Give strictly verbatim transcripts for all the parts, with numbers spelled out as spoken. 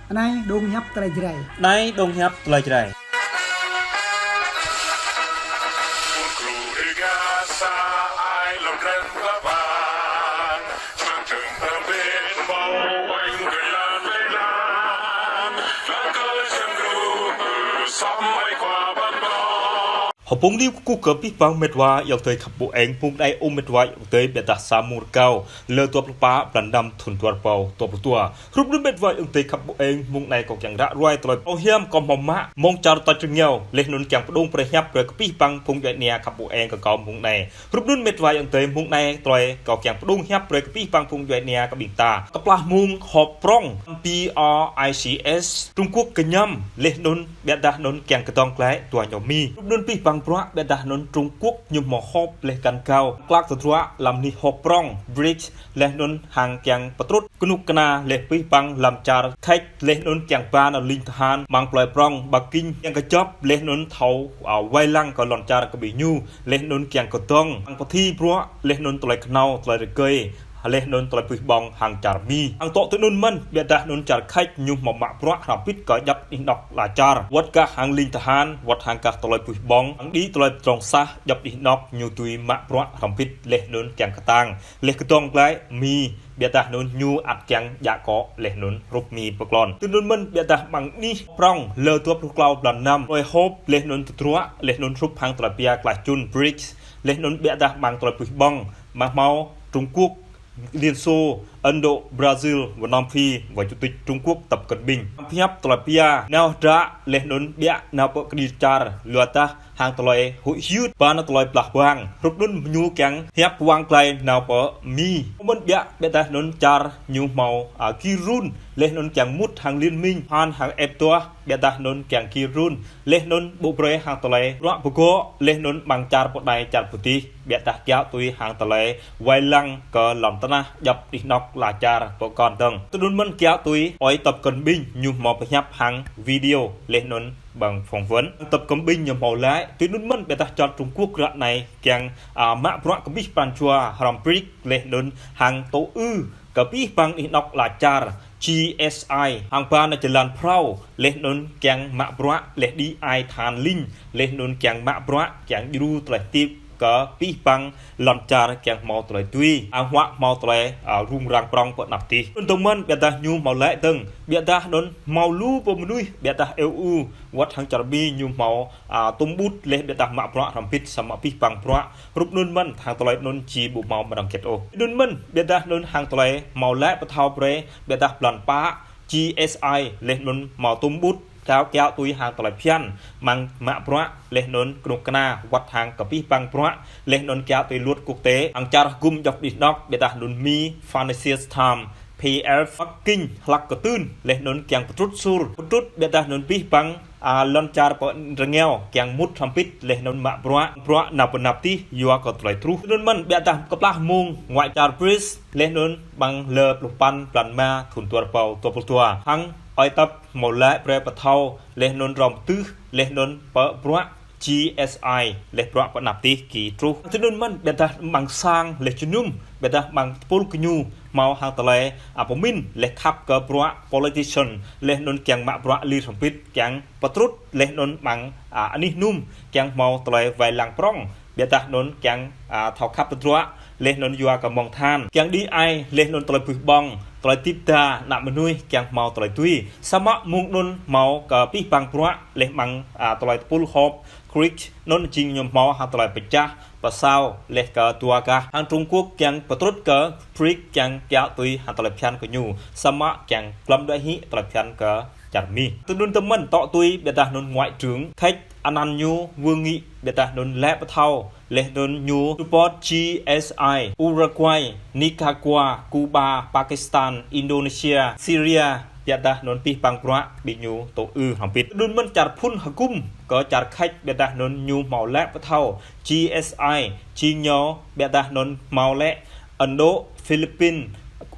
Anai dong hiăp tơlơi Jrai. Anai dong hiăp tơlơi Jrai. Hbông News kơkuh kơ abih bang met wa ayŏng adơi khăp ƀu eng, mông anai ơ met wa ayŏng adơi biă dah sa mông rơgao, lơ dua pluh pă, blan năm, thun dua rơbâo dua pluh dua. Rup anŭn met wa ayŏng adơi khăp ƀu eng, mông anai kâo kiăng ră ruai tơlơi ƀâo hiam kơ hmâo mă mơ̆ng čar tač rơngiao, laih anŭn kiăng pơdŏng brơi hiăp brơi kơ abih bang phung djuai ania khăp ƀu eng kơ kâo mông anai. Rup anŭn met wa ayŏng adơi mông anai tơlơi kâo kiăng pơdŏng hiăp brơi kơ abih bang phung djuai ania kơ ƀing ta. Kơplah mông họp prŏng B R I C S Trung Quốc kơñăm, laih anŭn biă dah anŭn kiăng kơdŏng glaĭ dua ñu Mi. Rup anŭn abih bang bruă biă dah anŭn Trung Quốc ñu hmâo họp laih găn gao klak tơdruă lăm anih họp prŏng brics, laih anŭn hăng kiăng pơtrŭt kơnuk kơna laih abih bang lăm čar Khač, laih anŭn kiăng ba nao ling tơhan amăng plơi prŏng Bắc Kinh kiăng kơjăp laih anŭn thâo, a, wai lăng kơ lŏn čar kơ ƀing ñu, laih anŭn kiăng kơdŏng hăng pơthi bruă laih anŭn tơlơi kơnâo, tơlơi rơgơi, laih anŭn tơlơi puih ƀơ̆ng hăng čar Mi. Hăng tŏ tui anŭn mơ̆n, biă dah anŭn čar Khač ñu hmâo mă bruă hrŏm hơbĭt kơ djŏp anih anŏk ala čar. Wơ̆t kah hăng ling tơhan, wơ̆t hăng kah tơlơi puih ƀơ̆ng, hăng đĭ tơlơi pơdrŏng sah djŏp anih anŏk ñu tui mă bruă hrŏm hơbĭt laih anŭn kiăng kơtang laih kơdŏng glaĭ Mi, biă dah anŭn ñu ăt kiăng djă akŏ laih anŭn hrup Mi pơklŏn. Tui anŭn mơ̆n biă dah amăng anih prŏng lơ dua pluh klâo blan năm, tơlơi họp laih anŭn tơdruă, laih anŭn hrup hăng tơlơi pia klaih čun brics, laih anŭn biă dah amăng tơlơi puih ƀơ̆ng, mă hmâo Trung Quốc, Liên Xô, Ấn Độ, Brazil, wa Nam Phi, wa Chủ tịch Trung Quốc Tập Cận Bình. Pơhiăp tơlơi pia, nao hơdră, laih anŭn biă nao pơ kơđi čar, lu dah hăng tơlơi huĭ hyưt, ba nao tơlơi blah bang. Rup anŭn ñu kiăng hiăp wang glai nao pơ Mi. Mơ̆n biă, biă dah anŭn čar ñu hmâo, a, gir run, laih anŭn kiăng mŭt hăng liên minh, han hăng ĕp tuah, biă dah anŭn kiăng gir run, laih anŭn ƀu brơi hăng tơlơi bruă pơgŏ, laih anŭn amăng čar pơdai čar pơtih, biă dah kiaŏ tui hăng tơlơi wai lăng kơ lŏn tơnah djŏp anih anŏk ala čar pơkŏn dơ̆ng. Tui anŭn mơ̆n kiaŏ tui ơi Tập Cận Bình ñu hmâo pơhiăp hăng video laih anŭn ƀăng phỏng vấn. Tập Cận Bình ñu hmâo laĭ, tui anŭn mơ̆n biă dah čar Trung Quốc ră anai kiăng, a, mă bruă kơ abih pran jua hrŏm brics laih anŭn hăng tŏ ư kơ abih bang anih anŏk ala čar G S I, hăng ba nao jơlan phrâo, laih anŭn kiăng mă bruă, laih đĭ ai tơhan ling, laih anŭn kiăng mă bruă, kiăng djru tơlơi hơdip kơ abih bang lŏn čar kiăng hmâo tơlơi tui, hăng huă hmâo tơlơi, a, rŭng răng prŏng pơ anăp tih. Anŭn dơ̆ng mơ̆n biă dah ñu hmâo laĭ dơ̆ng, biă dah anŭn hmâo lu pơ mơnuih, biă dah E U, wơ̆t hăng čar Mi ñu hmâo, a, tŭm ƀut laih biă dah mă bruă hrŏm hơbĭt samơ̆ abih bang bruă. Rup anŭn mơ̆n hăng tơlơi anŭn či ƀu hmâo mơnơ̆ng hơget ôh. Anŭn mơ̆n biă dah anŭn hăng tơlơi hmâo laĭ pơthâo brơi, biă dah blan pă, G S I, laih anŭn hmâo tŭm ƀut, kiaŏ kiaŏ tui hăng tơlơi phiăn, amăng mă bruă, laih anŭn kơnuk kơna, wơ̆t hăng kơ abih bang bruă, laih anŭn kiaŏ tui luật quốc tế, hăng čar hơgŭm djŏp anih anŏk, biă dah anŭn Mi, Financial Times, P F, Bắc Kinh, hlăk kơtưn, laih anŭn kiăng pơtrŭt sur, pơtrŭt biă dah anŭn abih bang, a, lŏn čar pơ rơngiao, kiăng mŭt hrŏm hơbĭt, laih anŭn mă bruă, bruă nao pơ anăp tih, yua kơ tơlơi truh. Anŭn mơ̆n biă dah kơplah mông ngoại giao brics, laih anŭn amăng lơ pluh păn blan rơma thun dua rơbâo dua pluh dua. Hăng ơi Tập hmâo laĭ brơi pơthâo, laih anŭn hrŏm tưh, laih anŭn pơ bruă G S I, laih bruă pơ anăp tih gih truh. Tui anŭn mơ̆n biă dah amăng sang, laih jơnum, biă dah amăng tơpul gơñu, hmâo hăng tơlơi, a, pơmĭn, laih khăp kơ bruă politician, laih anŭn kiăng mă bruă lir hơbĭt, kiăng pơtrŭt, laih anŭn amăng, a, anih anŭn, kiăng hmâo tơlơi wai lăng prŏng, biă dah anŭn kiăng, a, thâo khăp tơdruă, laih anŭn yua kơ mơ̆ng tơhan, kiăng đĭ ai, laih anŭn tơlơi puih ƀơ̆ng, tơlơi hơdip ta, ană mơnuih, kiăng hmâo tơlơi tui. Samơ̆ mông anŭn hmâo kơ abih bang bruă, laih amăng, a, tơlơi tơpul họp, brics, anŭn jing ñu hmâo hăng tơlơi pơčah, pơsao, laih kơ dua gah, hăng Trung Quốc kiăng pơtrŭt kơ brics kiăng kiaŏ tui hăng tơlơi phiăn kơ ñu, samơ̆ kiăng glăm đuaĭ hĭ tơlơi phiăn kơ čar Mi. Tui anŭn dơ̆ng mơ̆n tŏ tui biă dah anŭn ngoại trưởng Khač anăn ñu Vương Nghị biă dah anŭn laĭ pơthâo, laih anŭn ñu support G S I, Uruguay, Nicaragua, Cuba, Pakistan, Indonesia, Syria, biă dah anŭn abih bang bruă ƀing ñu tŏ ư hrŏm hơbĭt. Anŭn mơ̆n čar phŭn hơgŭm kơ čar Khač biă dah anŭn ñu hmâo laĭ pơthâo, G S I, jing ñu biă dah anŭn hmâo laĭ Ấn Độ, Philippines,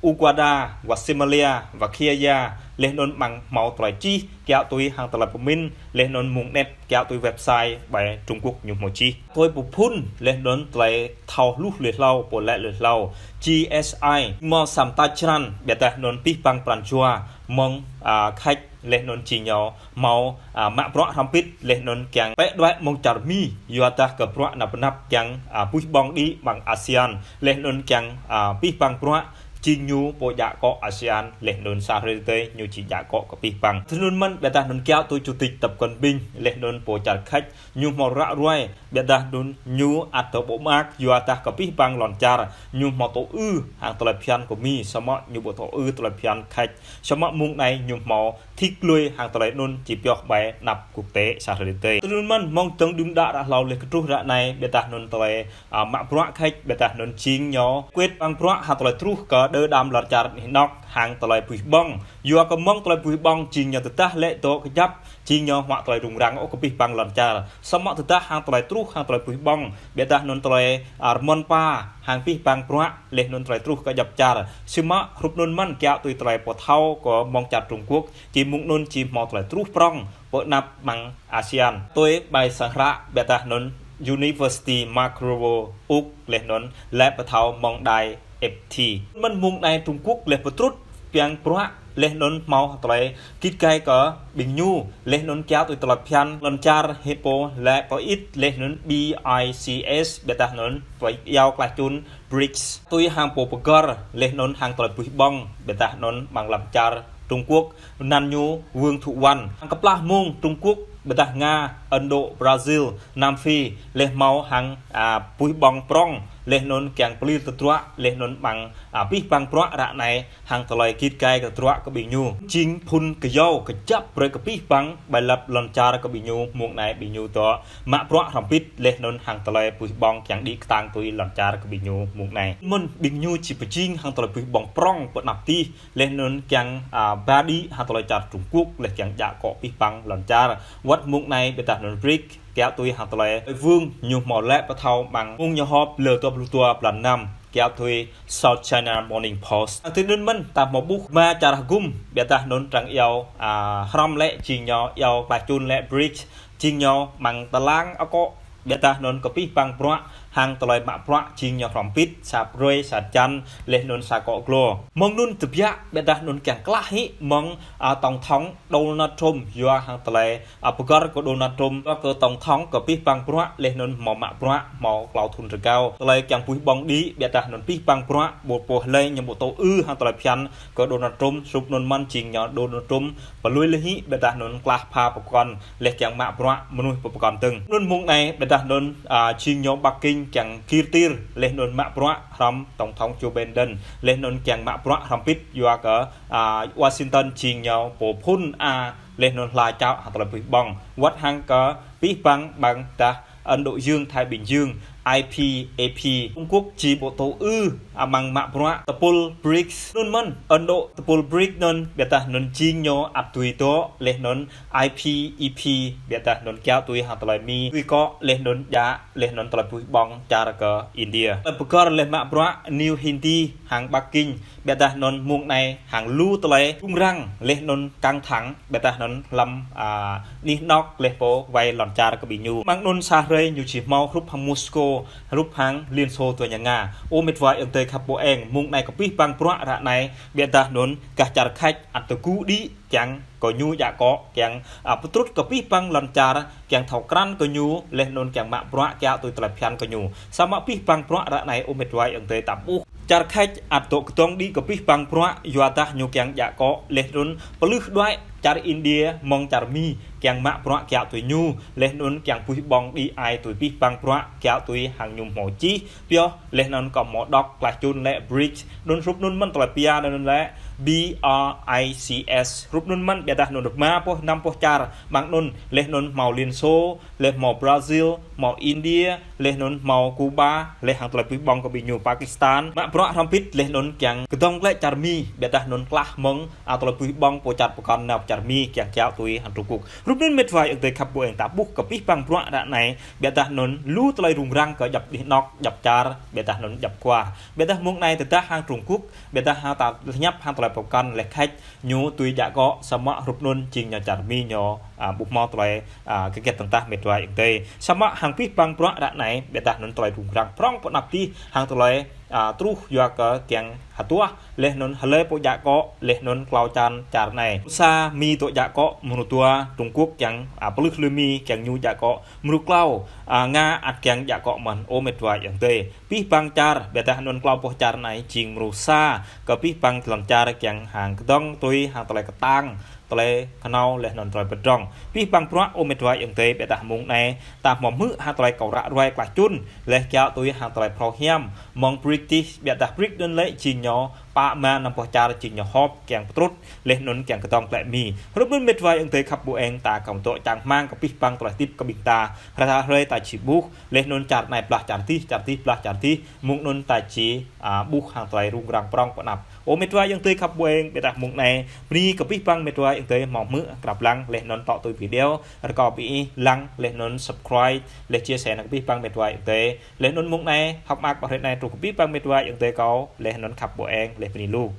Uganda, Guatemala, wa Kenya, laih anŭn amăng hmâo tơlơi čih, kiaŏ tui hăng tơlơi pơmĭn, laih anŭn mông net, kiaŏ tui website ƀơi Trung Quốc ñu hmâo čih. Tui pơphŭn, laih anŭn tơlơi thâo hluh lui hlâo, pô laĭ lui hlâo, G S I, hmâo sa mơta črăn, biă dah anŭn abih bang pran jua, mơ̆ng, a, Khač laih anŭn jing ñu hmâo, a, mă bruă hrŏm hơbĭt laih anŭn kiăng pĕ đuaĭ mơ̆ng čar Mi, yua dah kơ bruă nao pơ anăp kiăng, a, puih ƀong đĭ ƀăng ASEAN, laih anŭn kiăng, a, abih bang bruă jing ñu pô djă akŏ ASEAN, laih anŭn sa hrơi tơdơi ñu či djă akŏ kơ abih bang. Tui anŭn mơ̆n, ƀiădah anŭn kiaŏ tui Chủ tịch Tập Cận Bình, laih anŭn pô čar Khač, ñu hmâo ră ruai, ƀiădah anŭn ñu ăt tơ ƀô̆ mơak, yua dah kơ abih bang lŏn čar, ñu hmâo tŭ ư hăng tơlơi phiăn kơ Mi, samơ̆ ñu ƀu tŭ ư tơlơi phiăn Khač. Samơ̆ mơ̆ng anai ñu hmâo thik lui hăng tơlơi anŭn či pioh ƀơi anăp quốc tế sa hrơi tơdơi. Tui anŭn mơ̆n, mơ̆ng tơ̆ng đưm đă ră hlâo laih kơ truh ră anai, ƀiădah anŭn tơlơi, a, mă bruă Khač, ƀiădah anŭn jing ñu kwĕt bang bruă hăng tơlơi truh kơ đơ đam lŏn čar anih anŏ hăng tơlơi puih ƀong. Yua kơ mơ̆ng tơlơi puih ƀong jing ñu tơdah lĕ dŏ kơjăp, jing ñu huă tơlơi rŭng răng ôh kơ abih bang lŏn čar. Samơ̆ tơdah hăng tơlơi truh hăng tơlơi puih ƀong, ƀiădah anŭn tơlơi, a, rơmơn pa hăng abih bang bruă laih anŭn tơlơi truh kơ djŏp čar. Samơ̆ hrup anŭn mơ̆n kiaŏ tui tơlơi pơthâo kơ mơ̆ng čar Trung Quốc, či mơ̆ng anŭn či hmâo tơlơi truh prŏng pơ anăp ƀăng ASEAN. Tui ƀơi sang hră ƀiădah anŭn University Macquarie Úc laih anŭn lĕ pơthâo mơ̆ng đài ép pê. Mơ̆n mơ̆ng anai Trung Quốc laih pơtrŭt ƀăng bruă laih anŭn hmâo tơlơi git gai kơ ƀing ñu, laih anŭn kiaŏ tui tơlơi phiăn lŏn čar hơpô lĕ pơ ĭt laih anŭn B R I C S, ƀiădah anŭn pơ iâu klaih čun BRICS. Tui hăng pô pơgăr laih anŭn hăng tơlơi puih ƀong, ƀiădah anŭn ƀăng lăm čar Trung Quốc, anăn ñu Vương Thụ Văn. Hăng kơplah mơ̆ng Trung Quốc, ƀiădah Nga, Ấn Độ, Brazil, Nam Phi, laih hmâo hăng, a, puih ƀong prŏng, laih anŭn kiăng pơlir tơdruă, laih anŭn ƀăng, a, abih bang bruă ră anai, hăng tơlơi git gai tơdruă kơ ƀing ñu. Jing phŭn kơyâo kơjăp brơi kơ abih bang ƀơi lăp lŏn čar kơ ƀing ñu, mơ̆ng anai ƀing ñu dŏ mă bruă hrŏm hơbĭt laih anŭn hăng tơlơi puih ƀong kiăng đĭ kơtang tui lŏn čar kơ ƀing ñu mơ̆ng anai. Mơ̆n ƀing ñu či pơjing hăng tơlơi puih ƀong prŏng pơ anăp tih, laih anŭn kiăng, a, ba đĭ hăng tơlơi čar Trung Quốc, laih kiăng djă akŏ abih bang lŏn čar. Wơ̆t mơ̆ng anai ƀiădah anŭn BRICS, kiaŏ tui hăng tơlơi Vương ñu hmâo lĕ pơthâo ƀăng mơ̆ng ñu họp lơ dua pluh dua blan năm, kiaŏ tui South China Morning Post. Tui anŭn mơ̆n, ta hmâo ƀuh rơma čar hơgŭm, ƀiădah anŭn arăng iâu, a, hrŏm lĕ jing ñu iâu klaih čun lĕ BRICS, jing ñu ƀăng tơlang akŏ, ƀiădah anŭn kơ abih bang bruă hăng tơlơi mă bruă jing ñu hrŏm hơbĭt, sa brơi, sa čan, laih anŭn sa akŏ glô. Mơ̆ng anŭn tơbiă, ƀiădah anŭn kiăng klah hĭ mơ̆ng, a, Tổng thống Donald Trump, yua hăng tơlơi, a, pơgăr kơ Donald Trump, yua kơ Tổng thống kơ abih bang bruă, laih anŭn hmâo mă bruă, hmâo klâo thŭn rơgao. Tơlơi kiăng puih ƀong đĭ, ƀiădah anŭn abih bang bruă, ƀu pô hlơi ñu ƀu tŭ ư hăng tơlơi phiăn kơ Donald Trump, hrup anŭn mơ̆n jing ñu Donald Trump pơlui lĕ hĭ, ƀiădah anŭn klah pha pơkŏn, laih kiăng mă bruă mơnuih pơkŏn dơ̆ng. Anŭn mơ̆ng anai, ƀiădah anŭn, a, jing ñu Bắc Kinh kiăng gir tir, laih anŭn mă bruă hrŏm Tổng thống Joe Biden, laih anŭn kiăng mă bruă hrŏm hơbĭt, yua kơ, a, Washington jing ñu pô phŭn a, laih anŭn hla čao hăng tơlơi puih ƀong. Wơ̆t hăng kơ abih bang ƀăng dah Ấn Độ Dương, Thái Bình Dương, I P A P. Trung Quốc či ƀu tŭ ư, a, ƀăng mă bruă tơpul BRICS. Anŭn mơ̆n, Ấn Độ tơpul BRICS anŭn, ƀiădah anŭn jing ñu ăt tui dŏ, laih anŭn I P E P, ƀiădah anŭn kiaŏ tui hăng tơlơi Mi, tui akŏ, laih anŭn djă, laih anŭn tơlơi puih ƀong čar kơ India. Tơlơi pơgăr laih mă bruă New Hindi hăng Bắc Kinh, ƀiădah anŭn mơ̆ng anai hăng lu tơlơi rŭng răng, laih anŭn căng thẳng, ƀiădah anŭn lăm, a, anih anŏ laih pô wai lŏn čar kơ ƀing ñu. Mơ̆ng anŭn sa hrơi ñu či hmâo hrup hăng Moscow, hrup hăng Liên Xô tui ñu Nga. Ơ mĕt wa ayŏng adơi khăp ƀô̆ eng, mơ̆ng anai kơ abih bang bruă ră anai, ƀiădah anŭn gah čar Khač ăt tơgŭ đĭ kiăng kơ ñu djă akŏ, kiăng, a, pơtrŭt kơ abih bang lŏn čar, kiăng thâo krăn kơ ñu, laih anŭn kiăng mă bruă kiaŏ tui tơlơi phiăn kơ ñu. Samơ̆ abih bang bruă ră anai ơ mĕt wa ayŏng adơi ta ƀuh. Čar Khač ăt dŏ kơdŏng đĭ kơ abih bang bruă, yua dah ñu kiăng djă akŏ, laih anŭn pơlưh đuaĭ čar India mơ̆ng čar Mi, kiăng mă bruă kiaŏ tui ñu, laih anŭn kiăng puih ƀong đĭ ai tui abih bang bruă kiaŏ tui hăng ñu hmâo čih, pioh, laih anŭn kơ hmâo dŏ klaih čun lĕ BRICS, anŭn hrup anŭn mơ̆n tơlơi pia anŭn lĕ B R I C S. Hrup anŭn mơ̆n ƀiădah anŭn rơma pluh năm pluh čar, mơ̆ng anŭn, laih anŭn hmâo Liên Xô, laih hmâo Brazil, hmâo India, laih anŭn hmâo Cuba, laih hăng tơlơi puih ƀong kơ ƀing ñu Pakistan. Mă bruă hrŏm hơbĭt laih anŭn kiăng kơdŏng glaĭ čar Mi, ƀiădah anŭn klah mơ̆ng, a, tơlơi puih ƀong pô čar pơkŏn nao čar Mi kiăng kiaŏ tui hăng Trung Quốc. Hrup anŭn mĕt wa ayŏng adơi khăp ƀô̆ eng ta ƀuh kơ abih bang bruă ră anai, ƀiădah anŭn lu tơlơi rŭng răng kơ djŏp anih anŏ, djŏp čar, ƀiădah anŭn djŏp kwar. Ƀiădah mơ̆ng anai tơdah hăng Trung Quốc, ƀiădah hăng ta tơñăp hăng tơlơi pơkŏn lĕ Khač, ñu tui djă akŏ, samơ̆ hrup anŭn jing ñu čar Mi ñu, a, ƀu hmâo tơlơi, a, kơ kiăt tơ̆ng tah mĕt wa ayŏng adơi. Samơ̆ hăng abih bang bruă ră anai, ƀiădah anŭn tơlơi rŭng răng prŏng pơ anăp tih, hăng tơlơi a, truh yua kơ kiăng hơtuah, laih anŭn hlơi pô djă akŏ, laih anŭn klâo čar, čar anai. Sa Mi dŏ djă akŏ, mơnuih tua Trung Quốc kiăng, a, plư hlơi Mi kiăng ñu djă akŏ, mơnuih klâo, a, Nga ăt kiăng djă akŏ mơ̆n, ơ mĕt wa ayŏng adơi. Pih pang čar, ƀiădah anŭn klâo boh čar anai jing mơnuih sa, kơ pih pang lŏn čar kiăng hăng kơdŏng tui hăng tơlơi kơtang, tơlơi kơnâo laih anŭn tơlơi pơdrŏng. Pih pang bruă ơ mĕt wa ayŏng adơi ƀiădah mơ̆ng anai, ta hmâo hmư̆ hăng tơlơi kâo ră ruai klah čun, laih kiaŏ tui hăng tơlơi phrâo hiam, mơ̆ng British ƀiădah British anŭn lĕ jing ñu, pă mă năm boh čar jing ñu họp kiăng pơtrŭt, laih anŭn kiăng kơdŏng klĕ Mi. Hrup anŭn mĕt wa ayŏng adơi khăp ƀu eng ta kâo dŏ čang rơmang kơ pih pang tơlơi hơdip kơ ƀing ta, hrơi hrơi ta či ƀuh, laih anŭn čar anai blah čar adih, čar adih blah čar adih, mơ̆ng anŭn ta či, a, ƀuh hăng tơlơi rŭng răng prŏng pơanăp. Ơ mĕt wa ayŏng adơi khăp ƀu eng, ƀiădah mơ̆ng anai, bơni kơ pih pang mĕt wa ayŏng adơi hmâo hmư̆ krăp lăng, laih anŭn tŏ tui video, rơkâo ƀing ih lăng, laih anŭn subscribe, laih chia sẻ nao kơ pih pang mĕt wa ayŏng adơi. Laih anŭn mơ̆ng anai, hơ̆k mơak ƀơi hrơi anai truh kơ pih pang mĕt wa ayŏng adơi kâo, laih anŭn khăp ƀu eng, laih bơni lu.